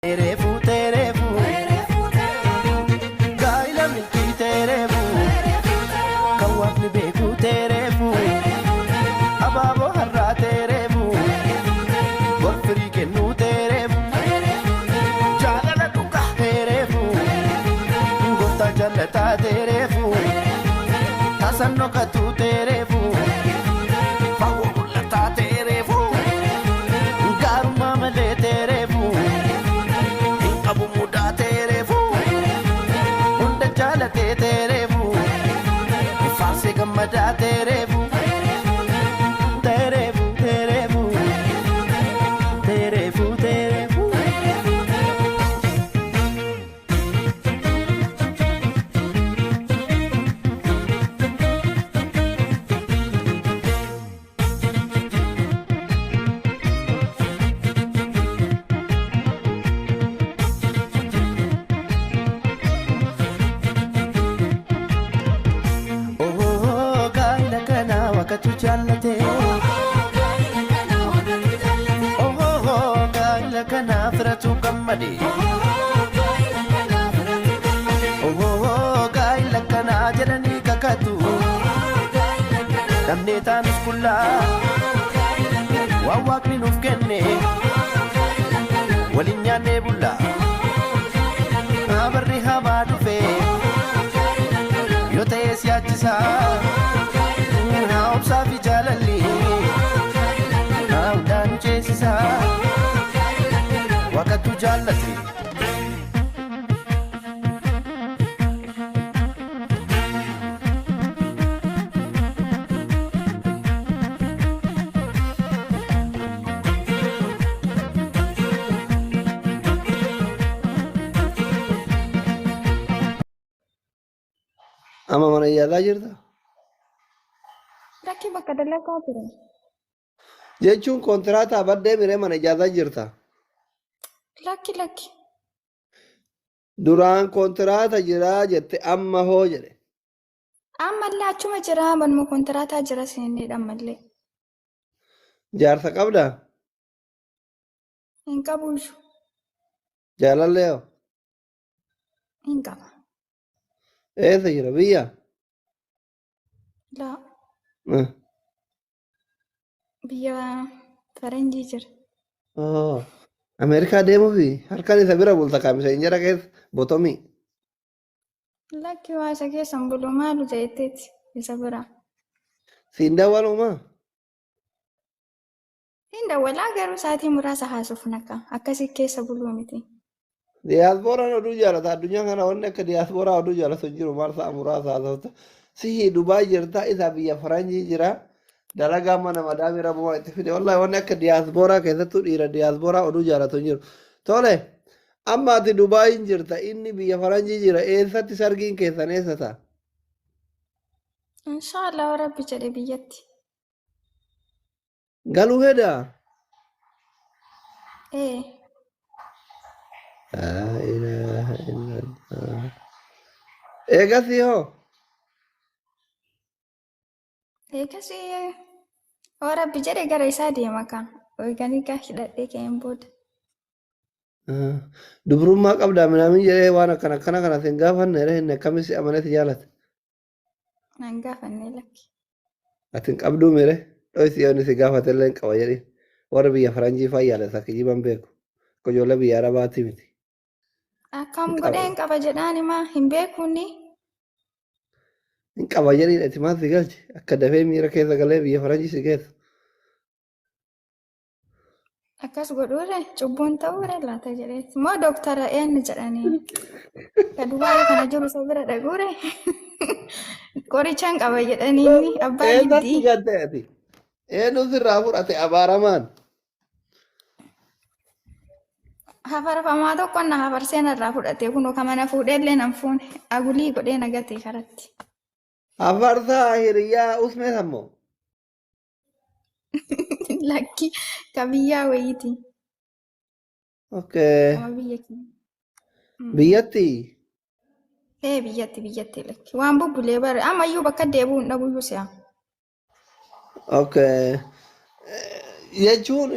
Teereefu teereefu gaa'ila milkii teereefu kan waaqni beeku teereefu abaaboo har'aa teereefu gorfirii kennuu teereefu jaalala dhugaa teereefu gooftaa jallataa teereefu tasan dhokatu teereefu fawwa mul'ataa teereefu gaarummaa malee teereefu. Hin qabu mudaa teereefu hunda jaalatee teereefu faarsee gammadaa teereefu teereefu teereefu teereefu teereefu. Oh, gaa'ela kana waaqatu jaallate. Oh, gaa'ela kana firatu gammade. Oh, gaa'ela kana jedhanii kakatu. Dhabnee taanus qullaa waan waaqni nuuf kenne waliin nyaannee bulla. Abarri hamaa dhufe yoo ta'e siyaachisaa. Haa obsaa fi jaalalli haa hundaa nu ceesisaa. Waaqatu jaallate. Amma mana yaalaa jirta? Lakki bakka dalagaa ture. Jechuun kontiraataa baddee miree mana ijaaraa jirta. Lakki lakki. Duraan kontiraata jiraa jette amma hoo jedhe. Ammallee achuma jira manuma kontiraataa jira sinillee ammallee. Jaarsa qabdaa? Hin qabu iyyuu. Jaalallee hoo? Hin qaba. Eessa jira biyya? Laa Eh. biyya faranjii jira. Oh. Ameerikaa deemuufi halkan isa bira bulta kaamisa injera keessa botomii. Lakki waa isa keessan bulu maalu ta'etteeti isa bira. Siin dawwalumaa? Hin dawwalaa garuu sa'aatii muraasa haasofna akka akkasii keessa buluu miti. Diyaaspooraan oduu jaalata. Addunyaa kana wanni akka diyaaspooraa oduu jaalatu hin jiru. Maal sa'a muraasa haasofta. Sihii Dubaay jirta, isa biyya Faranjii jira. Dalagaa mana madaamii rabumaa itti fide. Wallahi wanni akka diyaaspooraa keessattuu dhiira diyaaspooraa oduu jaalatu hin jiru. Tole, amma ati Dubaayin jirta, inni biyya Faranjii jira. Eessatti sargiin keessan eessa ta'a? Inshaallah rabbi jedhe biyyatti. Galuu hedaa? Ee Laa ilaaha illallah. Eegasii hoo? Eegasii yoo rabbi jedhe gara isaa deema kan. Eeganii gaa hidhadhee ka'een booda. Dubrummaa qabdaa minaamin jedhee waan akkana akkana kana sin gaafanne jedhee inni akkamitti si amanee si jaalate. Nan gaafanne lakki. Ati hin qabduu mire dhoysi yoo inni si gaafate illee hin qaba jedhiin. Warri biyya faranjii faa yaala kijiban beeku. Akka ijoollee biyya arabaati miti. Akkam Hin godhee qaba. hin qaba jedhaan himaa hin beekuuni. Hin qaba jedhiin ati maal si galche akka dafee miira keessa galee biyya faranjii si geessu. Akkas godhuure cubbuun ta'uure laata jedheeti. Moo dooktara eenyu jedhanii ka Dubaayii kana jiru isa bira dhaquure qorichaan qaba jedhanii inni abbaa Eessatti giddii. galte ati? Eenyu sirraa fudhate abaaramaan? Hafarfamaa tokko na hafarsee narraa fudhate kunoo ka mana fuudhee illee nan fuune agulii godhee na gate karatti. Hafarsaa hiriyaa usmee sammoo. Lakki ka biyyaa wayiiti. Okay. Kama biyya keenya. Biyyatti Ee biyyatti biyyatti lakki. Waan bubbulee bare ammayyuu bakka deebi'u hin dhabuyyuu si'a. Okay. Jechuun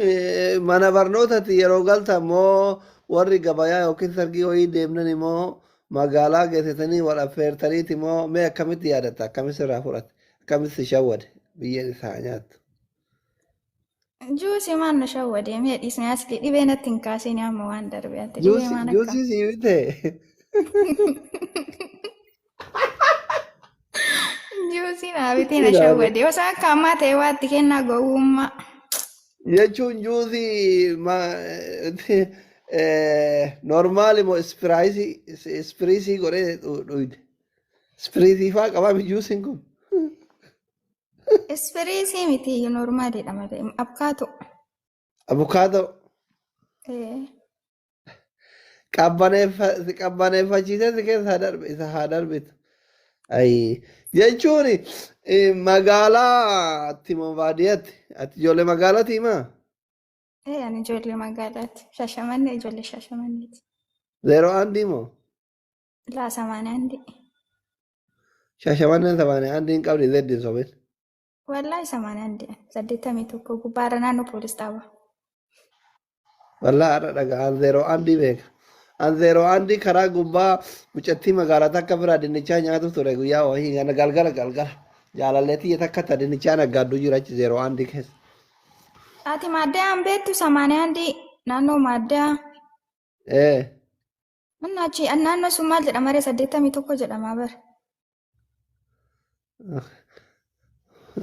mana barnootatti yeroo galtan moo Warri gabayaa yookiin sargii wayii deemnan immoo magaalaa geessisanii wal affeertaniiti immoo mee akkamitti yaadatta? Akkamitti sirraa fudhate? Akkamitti si shawwade? Biyyeen isaa nyaattu. Juusii maan na shawwadee mee dhiisnee asli dhibee natti hin kaasiin amma waan darbe ati dhibee Juusii maan akka. juusii si bitee? Juusii naa bitee na Ilaale. shawwadee osoo akka ammaa ta'e waa itti kennaa gowwummaa. Jechuun juusii normaali moo ispiraayisii ispiriisii godhee dhuyde. Ispiriisii faa qabaa juusiin kun. Ispiriisii miti normaaliidha malee abkaatoo. Abukaatoo qabbaneeffachiisee si keessa haa darbe isa haa darbitu. Ayi jechuun magaalaatti moo baadiyyaatti? Ati ijoollee magaalaati himaa? Ani ijoollee magaalaati. Shaashamannee ijoollee Shaashamanneeti. Zeeroo aandii moo? Laa samaanii andi. Shaashamanneen samaanii aandii hin qabne zeddi hin sobin. Wallaahi samaanii andi. 81 gubbaarra naannoo poolis xaabaa. Wallaahi har'a dhagaa an zeeroo aandii beeka. An zeeroo aandii karaa gubbaa mucattii magaalaa takka biraa dinnichaa nyaatu ture guyyaa wayii kana galgala galgala. Jaalallee tiyya takka ta dinnichaa naggaadduu jira achi zeeroo aandii keessa. Ati maaddaa an beektu samaanii andi naannoo maaddaa. Ee. Manna achi naannoo sun maal jedhama ree 81 jedhama bara.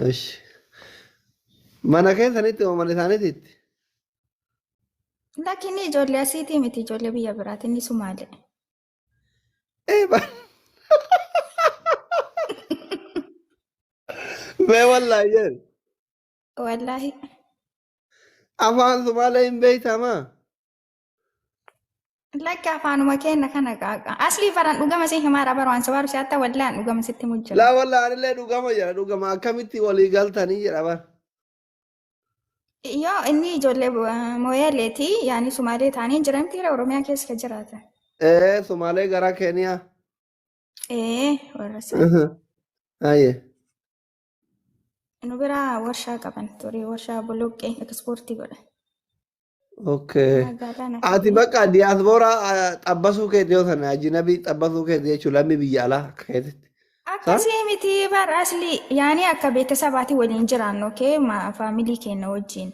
Ish. Mana keessanitti moo mana isaaniititti? Lakki ijoollee asiitii miti ijoollee biyya biraati inni Sumaalee. Ee mee wallaahi jedhe. Wallaahi. Afaan Sumaalee hin beektamaa? Lakki afaanuma keenya kana qaaqa. Aslii baran dhugama si himaadha bara waan sabaaru si hatta wallaan dhugama sitti mujjira. Laa wallaahi anillee dhugama jedha dhugama akkamitti walii galtanii jedha bara. Yoo inni ijoollee mooyaleeti yaani Sumaalee ta'anii hin jiran miti Oromiyaa keessa kan jiraatan. Ee Sumaalee gara Keeniyaa. Ee warra sana. Aye. Nu biraa warshaa qaban ture warshaa boloqqee ekspoortii godhan. Okay. Magaalaa Ati Naqamtee. bakka diyaaspooraa xabbasuu keeti yoo sana ajinabii xabbasuu keeti jechuun lammii biyya alaa akka keetitti. Sa? Akkasii miti bara asli yaani akka beeksisabaatii waliin jiraannu okay faamilii keenya wajjin.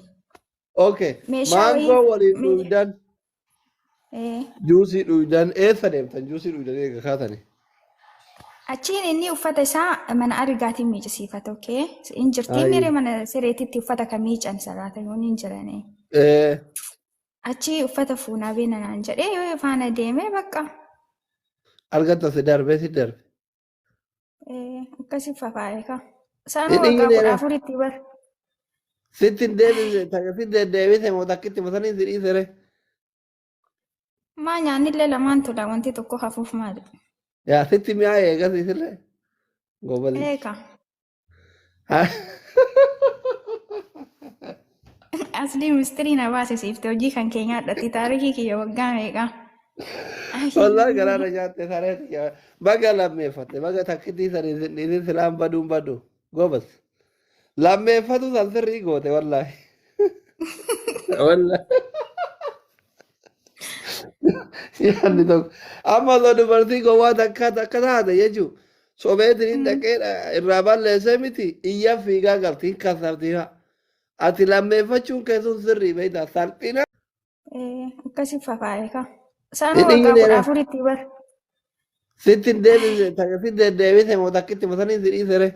Okay. Meeshaa wayii Maangoo waliin dhugdan, ee, juusii dhugdan, eessa deemtan juusii dhugdanii eega kaatanii? Achiin inni uffata isaa mana argaatiin miicisiifata okay. Hin jirtii Ayi. miire mana sireetitti uffata kan miican saraatanyoon hin jiranii. Ee Achi uffata fuunaa beena naan jedhee yoo faana deemee bakka argatta si darbe si darbe. Akkasii fafaa'e ka. Hin Isaanuu waggaa dhiyyine kudha afuritti bara. Sitti hin deebise sitti deddeebise moo takkitti masanii si dhiisere. Maa nyaannillee lamaan tola wanti tokko hafuuf maali? Yaa sitti mi'aaye eegas isillee. Goobali. Eeka. Aslii mistirii na baasisiifte hojii kan kee nyaadhatti taarikii kiyya waggaa meeqa? Wallaahi garaana nyaatte sareeti. Baga lammeeffatte baga takkitti sanii sin dhiisin silaan baduun badu. Goobas. Lammeeffatu san sirrii goote wallaahi. Wallaahi. Yaadni tokko. Amma osoo dubartii gowwaa takka takka taate jechuun sobeetiin hin dhaqee irraa balleessee miti iyya fiigaa galti hin kasartii fa'a. Ati lammeeffachuun keessun sirrii beektaa salphina. Akkasii fafaa'e ka. Hin Isaanuu waggaa dhiyyine kudha afuritti bara. Sitti hin deebise sitti deddeebise moo takkitti masanii si dhiisere.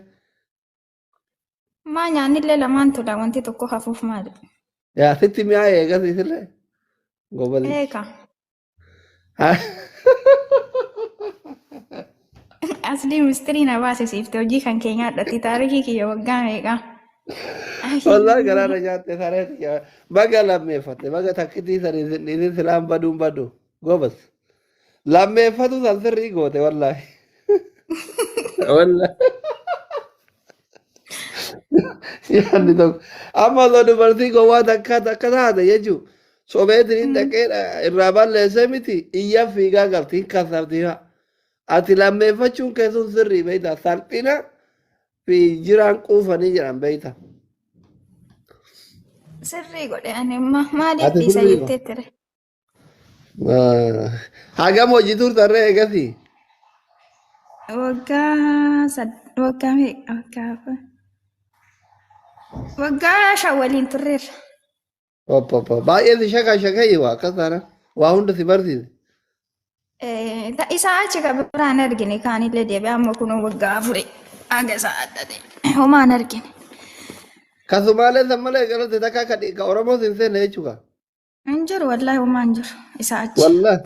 Maa nyaannillee lamaan tola wanti tokko hafuuf maali? Yaa sitti mi'aaye eegas isillee. Goobali. Eeka. Aslii mistirii na baasisiifte hojii kan kee nyaadhatti taarikii kiyya waggaa meeqa? Wallaahi garaana nyaatte sareeti. Baga lammeeffatte baga takkitti sanii sin dhiisin silaan baduun badu. Goobas. Lammeeffatu san sirrii goote wallaahi. Wallaahi. Yaadni tokko. Amma osoo dubartii gowwaa takka takka taate jechuun sobeetiin hin dhaqee irraa balleessee miti iyya fiigaa galti hin kasartii fa'a. Ati lammeeffachuun keessun sirrii beektaa salphina fi jiraan quufanii jedhan beektaa. Sirrii godhe ani amma maaliif Ati dhiisa sirrii jettee ture? Hagam hojii turtarree eegasii? Waggaa waggaa meeqa? Waggaa afur. Waggaa 5 waliin turreerra. Oppa oppa. Baay'ee si shaka shakayyi waa akkas taana waa hunda si barsiise. Isaa achi kan biraan argine kaanillee deebi'ee amma kunoo waggaa 4 haga isaa adda ta'e. Homaa hin argine. Ka Sumaalee san malee galate takka ka Oromoo sin seenne jechuudha. Hin jiru wallaahi homaa hin jiru isaa achi. Wallaahi.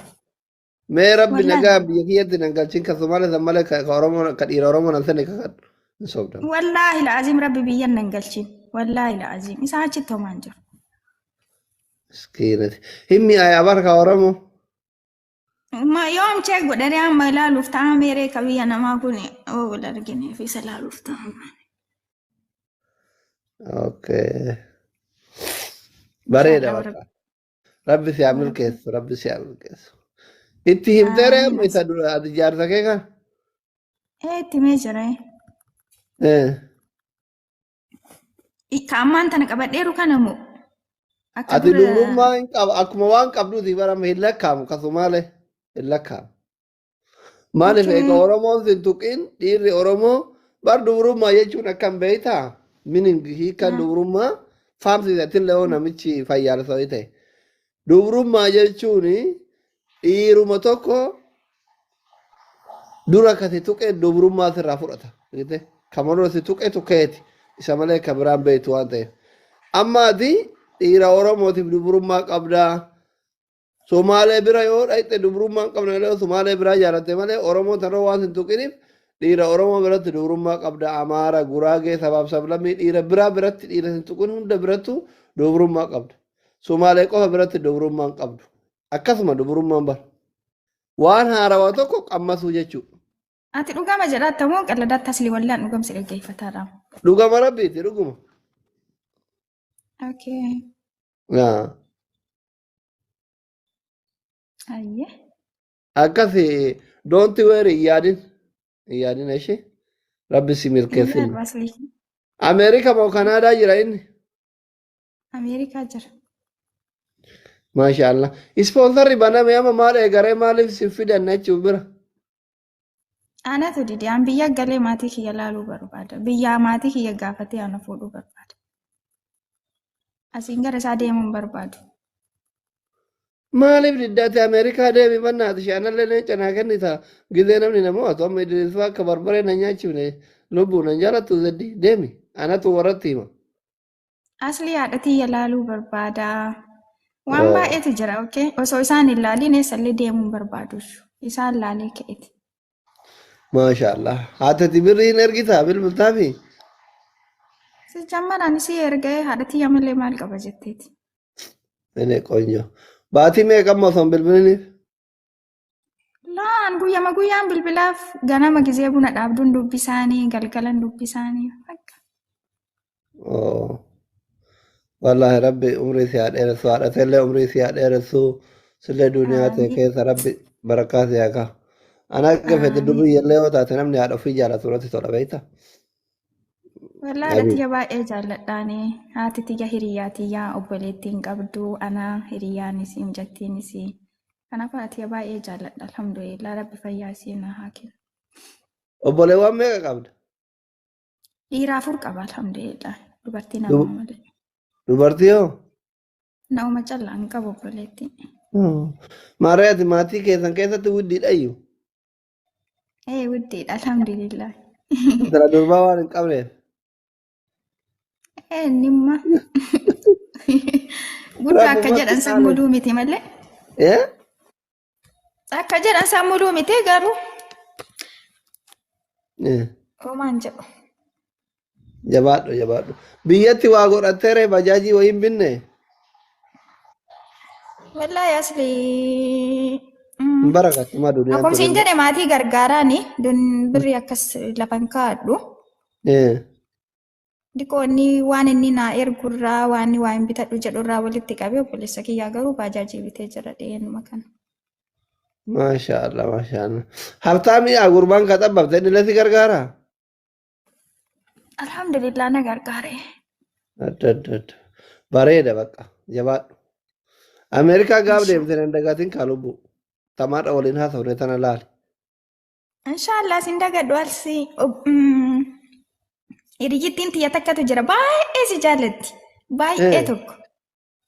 Mee rabbi Wallaahi. nagaa biyya kiyyatti nan galchin ka Sumaalee san malee ka Oromoo ka dhiira Oromoo nan seenne kakadhu. Hin sobdan. Wallaahi la'aziim rabbi biyyan nan galchin. Wallaahi la'aziim isaa achitti homaa hin jiru. Miskiinati. Hin mi'aayaa bar ka Oromoo. Ma yoom chee godhanii amma ilaaluuf ta'a meeree ka biyya namaa kun oo wal argineef isa ilaaluuf ta'a. Okay. Bareeda Inshallah bakka. Rabbi si haa milkeessu. Rabbi si haa milkeessu. Itti himteere amma isa dura ati jaarsa kee kana? Ee itti himee jira. Eh. Ka ammaan tana qabadheeru kana moo? Akka Ati dura dubrummaa hin qaba akkuma waan qabduuti barama hin lakkaamu kasumaalee hin lakkaamu. Maaliif egaa Oromoon sin tuqin dhiirri Oromoo bar dubrummaa jechuun akkam beektaa? Minin hiikan dubrummaa faamsiisatillee hoo namichi fayyaalessa wayii ta'e. Dubrummaa jechuun dhiiruma tokko dura kasi tuqe dubrummaa sirraa fudhata. Kama dura si tuqe tuqeeti isa malee ka biraan beektu waan ta'eef. Amma ati dhiira Oromootiif dubrummaa qabdaa. Somaalee bira yoo dhaqxe dubrummaa hin qabne malee Somaalee biraa jaalatte malee Oromoo tanarra waan hin tuqiniif dhiira Oromoo biratti dubrummaa qabda. Amaara, Guraagee, sabaaf sablammii dhiira biraa biratti dhiira hin tuqin hunda birattu dubrummaa qabda. Somaalee qofa biratti dubrummaa hin qabdu. Akkasuma dubrummaan bara. Waan haarawaa tokko qammasuu jechuudha. Ati dhugama jedhatta moo qalladaatti asli wallaan dhugamsi dhaggeeffataadha. Dhugama rabbiiti dhuguma. Okay. Yaa. Ayyee. Akkasi don't worry hin yaadin. Hin yaadin ishee. Rabbi si milkeessin. Hin yaadu asli. Ameerika moo Kanaadaa jira inni? Ameerikaa jira. Maasha Allah. Ispoonsarri baname amma maal eegaree maaliif si fidan jechuuf bira? Anatu dide an biyya galee maatii kiyya laaluu barbaada. Biyyaa maatii kiyya gaafatee ana fuudhuu barbaada. Asiin gara isaa deemuu hin barbaadu. Maaliif diddaate Ameerikaa deemi bannaati shaanallee leenca naa kennita gizee namni nama waatu amma Idris akka barbaree na nyaachifne lubbuu nan jaalattu zeddi deemi anatu warratti hima. Asli haadha tiyya laaluu barbaada. Waan baay'eetu jira, okay? Osoo isaan hin laaliin eessallee deemuu hin barbaadu. Isaan laalee ka'eeti. Maasha Allah. Haatati birrii hin ergitaa bilbiltaafi? Si jammaraan isii ergee haadha tiyya malee maal qaba jetteeti. Ene qonjo. Baatii meeqa amma osoo hin bilbiliniif? Laan guyyama guyyaan bilbilaaf ganama gizee buna dhaabduun dubbisaanii galgalan dubbisaanii. Bakka. Oh. Wallaahi rabbi umrii si haa dheeressu haadha teellee umrii si haa dheeressu sillee duniyaa tee Amiin. keessa rabbi barakaa si haa kaa'u. Ana akka fedhe Amiin. durri illee yoo taate namni haadha ofii jaalatu irratti tola beekta. Wallaahi haadha Amiin. tiyya baay'ee jaalladhaani. Haati tiyya hiriyaa tiyya obboleettii hin qabdu ana hiriyyaanis mijattiinis. Kanaaf haadha tiyya baay'ee jaalladha alhamdulillah rabbi fayyaa isii na haa kennu. Obboleewwan meeqa qabda? Dhiira 4 qaba alhamdulillah. Dubartii nama malee. Dubartii hoo? Nauma callaa hin qabu obboleettii. Maarree ati maatii keessan keessatti wuddiidha iyyuu. Ee wuddiidha alhamdulillah. Intala durbaa waan hin qabneef. Ee nimma. Guddaa akka Rabbumatti jedhan san caalee. muluu miti malee. Eh? Akka jedhan san muluu miti garuu homaan jedhu. Jabaadhu jabaadhu. Biyyatti waa godhattee ree bajaajii wayii hin binne? Wallaahi asli. Hin barakattu duniyaan Akkuma siin tun. jedhe maatii gargaaraani dun birri akkas lafan kaa'adhu. Diqoo inni waan inni naa ergurraa waan inni waa hin bitadhu jedhurraa walitti qabee obboleessa kiyyaa garuu baajaajii bitee jira dhiyeenuma kana. Maasha Allah maasha Allah. Habtaamii haa gurbaan ka xabbabte inni illee si gargaara? Alhamdulillah na gargaare. Adda adda adda. Bareeda bakka jabaadhu. Ameerikaa gaaf Insha deemte nan dagatin kaa lubbu. Tamaadha waliin haasofne tana laali. Inshaallah sin dagadhu alsi. Hiriyyittiin tiyya takkatu jira. Baay'ee si jaallatti. Baay'ee tokko.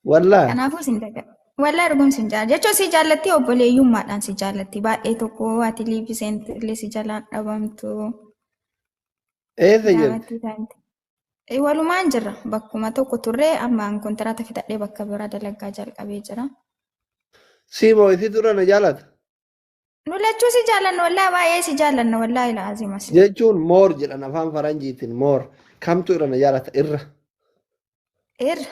Wallaahi. Kanaafuu sin dagadhu. Wallaahi dhugum sin jaallatti. Jechuun si jaallatti obboleeyyummaadhaan si jaallatti. Baay'ee tokko ati liiviseentillee si jalaan dhabamtu. Eessa jirti? Daawwattii taate. Walumaan jirra. Bakkuma tokko turree ammaan kontiraata fixadhee bakka biraa dalagaa jalqabee jira. Sii moo isii dura na jaalata? Nu lachuu si jaallanna wallaahi, baay'ee si jaallanna wallaahi laazimas. Jechuun more jedhan afaan faranjiitiin, more kamtu irra na jaalata irra? Irra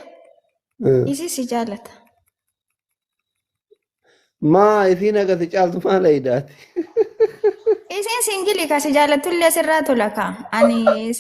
isii si jaallata. Maa isiin agasi caaltu maal eeydaati? Isiin single ka si jaallattullee sirraa tola ka. Ani